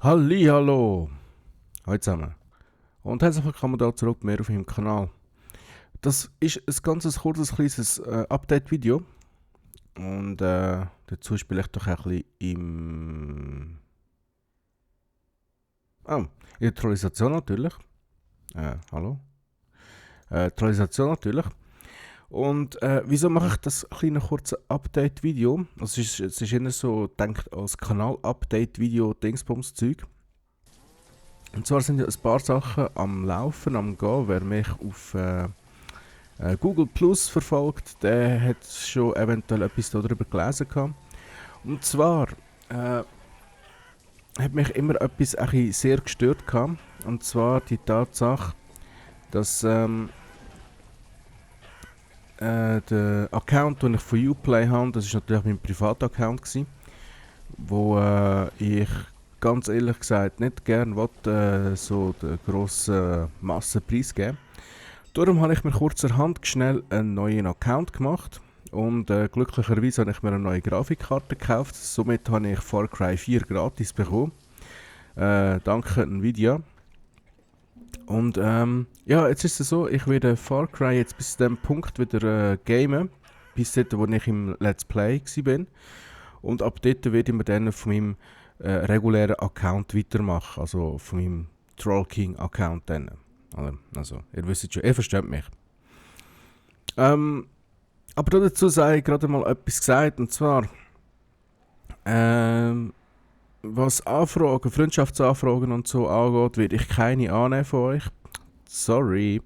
Hallihallo! Hallo zusammen. Und herzlich willkommen da zurück bei mir auf meinem Kanal. Das ist ein ganz kurzes, kleines Update-Video. Und dazu spiele ich doch ein bisschen in der Trollsation natürlich. Hallo? Trollsation natürlich. Und wieso mache ich das kleine kurze Update-Video? Also es ist eher so gedacht als Kanal-Update-Video, Dingsbums-Zeug. Und zwar sind ja ein paar Sachen am Laufen, am Gehen. Wer mich auf Google Plus verfolgt, der hat schon eventuell etwas darüber gelesen gehabt. Und zwar hat mich immer etwas ein bisschen sehr gestört gehabt. Und zwar die Tatsache, dass der Account, den ich von Uplay habe, das ist natürlich mein Privataccount gewesen, wo ich ganz ehrlich gesagt nicht gerne so den grossen Massenpreis geben. Darum habe ich mir kurzerhand schnell einen neuen Account gemacht und glücklicherweise habe ich mir eine neue Grafikkarte gekauft. Somit habe ich Far Cry 4 gratis bekommen. Danke Nvidia. Und ja, jetzt ist es so, ich werde Far Cry jetzt bis zu dem Punkt wieder gamen, bis dort, wo ich im Let's Play war. Und ab dort werde ich mir dann von meinem regulären Account weitermachen, also von meinem Troll King Account dann. Also, ihr wisst schon, ihr versteht mich. Aber dazu sei gerade mal etwas gesagt, und zwar, was Anfragen, Freundschaftsanfragen und so angeht, werde ich keine annehmen von euch. Sorry.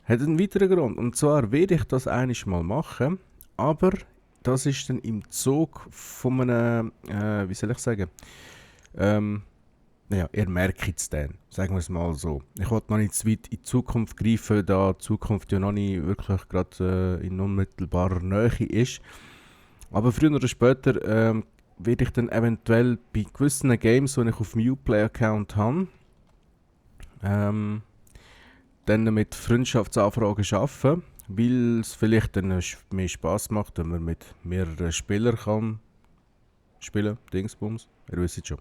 Hat einen weiteren Grund, und zwar werde ich das einiges mal machen, aber das ist dann im Zug von einem, wie soll ich sagen, naja, ihr merkt es dann, sagen wir es mal so. Ich wollte noch nicht zu weit in die Zukunft greifen, da die Zukunft ja noch nicht wirklich gerade in unmittelbarer Nähe ist. Aber früher oder später werde ich dann eventuell bei gewissen Games, die ich auf dem Uplay-Account habe, dann mit Freundschaftsanfragen arbeiten, weil es vielleicht dann mehr Spass macht, wenn man mit mehreren Spielern kann spielen, Dingsbums, ihr wisst schon.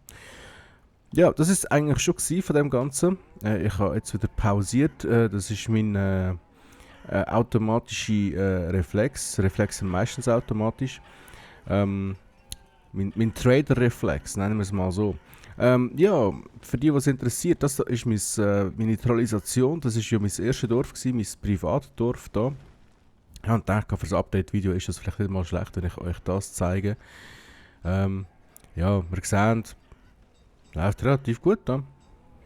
Ja, das ist eigentlich schon von dem Ganzen. Ich habe jetzt wieder pausiert. Das ist mein automatischer Reflex. Reflexen meistens automatisch. Mein Trader-Reflex, nennen wir es mal so. Ja, für die, was interessiert, das ist meine Neutralisation. Das ist ja mein erstes Dorf, mein Privatdorf da. Ja, und denke, für das Update-Video ist das vielleicht nicht mal schlecht, wenn ich euch das zeige. Ja, wir sehen, läuft relativ gut da.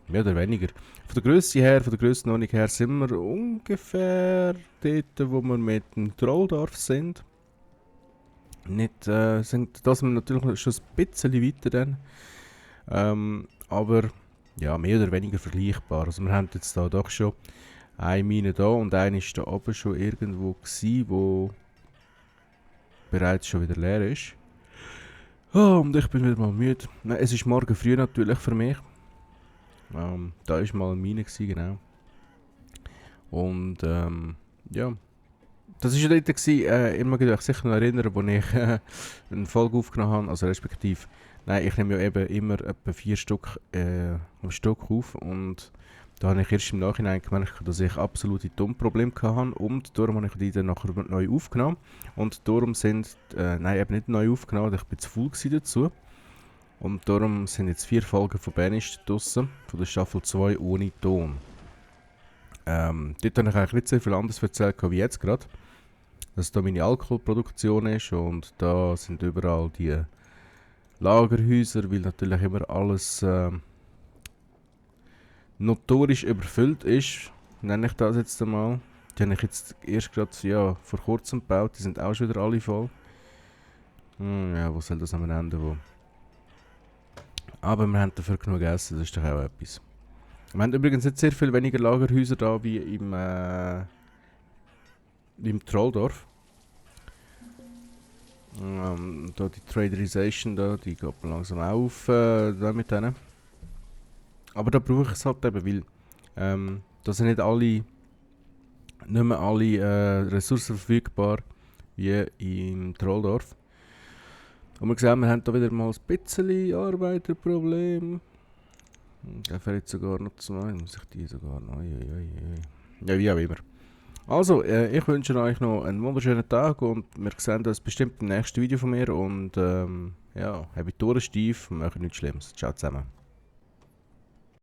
Mehr oder weniger. Von der Größe her, von der Grössenordnung her sind wir ungefähr dort, wo wir mit dem Trolldorf sind. Nicht, sind das wir natürlich schon ein bisschen weiter dann. Aber ja, mehr oder weniger vergleichbar. Also wir haben jetzt da doch schon eine Mine da und eine ist da oben schon irgendwo gewesen, wo bereits schon wieder leer ist. Oh, und ich bin wieder mal müde. Nein, es ist morgen früh natürlich für mich. Da war mal eine Mine gewesen, genau. Und ja. Das war ja dort, ich mag mich sicher noch erinnern, wo ich eine Folge aufgenommen habe, also respektive, nein, ich nehme ja eben immer etwa 4 Stück am Stück auf und da habe ich erst im Nachhinein gemerkt, dass ich absolute Tonprobleme hatte und darum habe ich die dann nachher neu aufgenommen und darum sind, nein, eben nicht neu aufgenommen, ich bin zu faul dazu und darum sind jetzt 4 Folgen von Banished draussen, von der Staffel 2 ohne Ton. Dort habe ich eigentlich nicht sehr viel anderes erzählt wie jetzt gerade. Dass da meine Alkoholproduktion ist und da sind überall die Lagerhäuser, weil natürlich immer alles notorisch überfüllt ist, nenne ich das jetzt einmal. Die habe ich jetzt erst gerade vor kurzem gebaut, die sind auch schon wieder alle voll. Ja, wo soll das am Ende wo? Aber wir haben dafür genug gegessen, das ist doch auch etwas. Wir haben übrigens nicht sehr viel weniger Lagerhäuser da wie im Trolldorf. Da die Traderization da, die geht mir langsam auf da mit denen. Aber da brauche ich es halt eben, weil da sind nicht mehr alle Ressourcen verfügbar wie im Trolldorf. Und wir sehen, wir haben da wieder mal ein bisschen Arbeiterproblem. Da fehlt sogar noch zwei, muss ich die sogar noch. Ja, wie auch immer. Also, ich wünsche euch noch einen wunderschönen Tag und wir sehen uns bestimmt im nächsten Video von mir und ja, habt die Ohren steif und macht nichts Schlimmes. Ciao zusammen.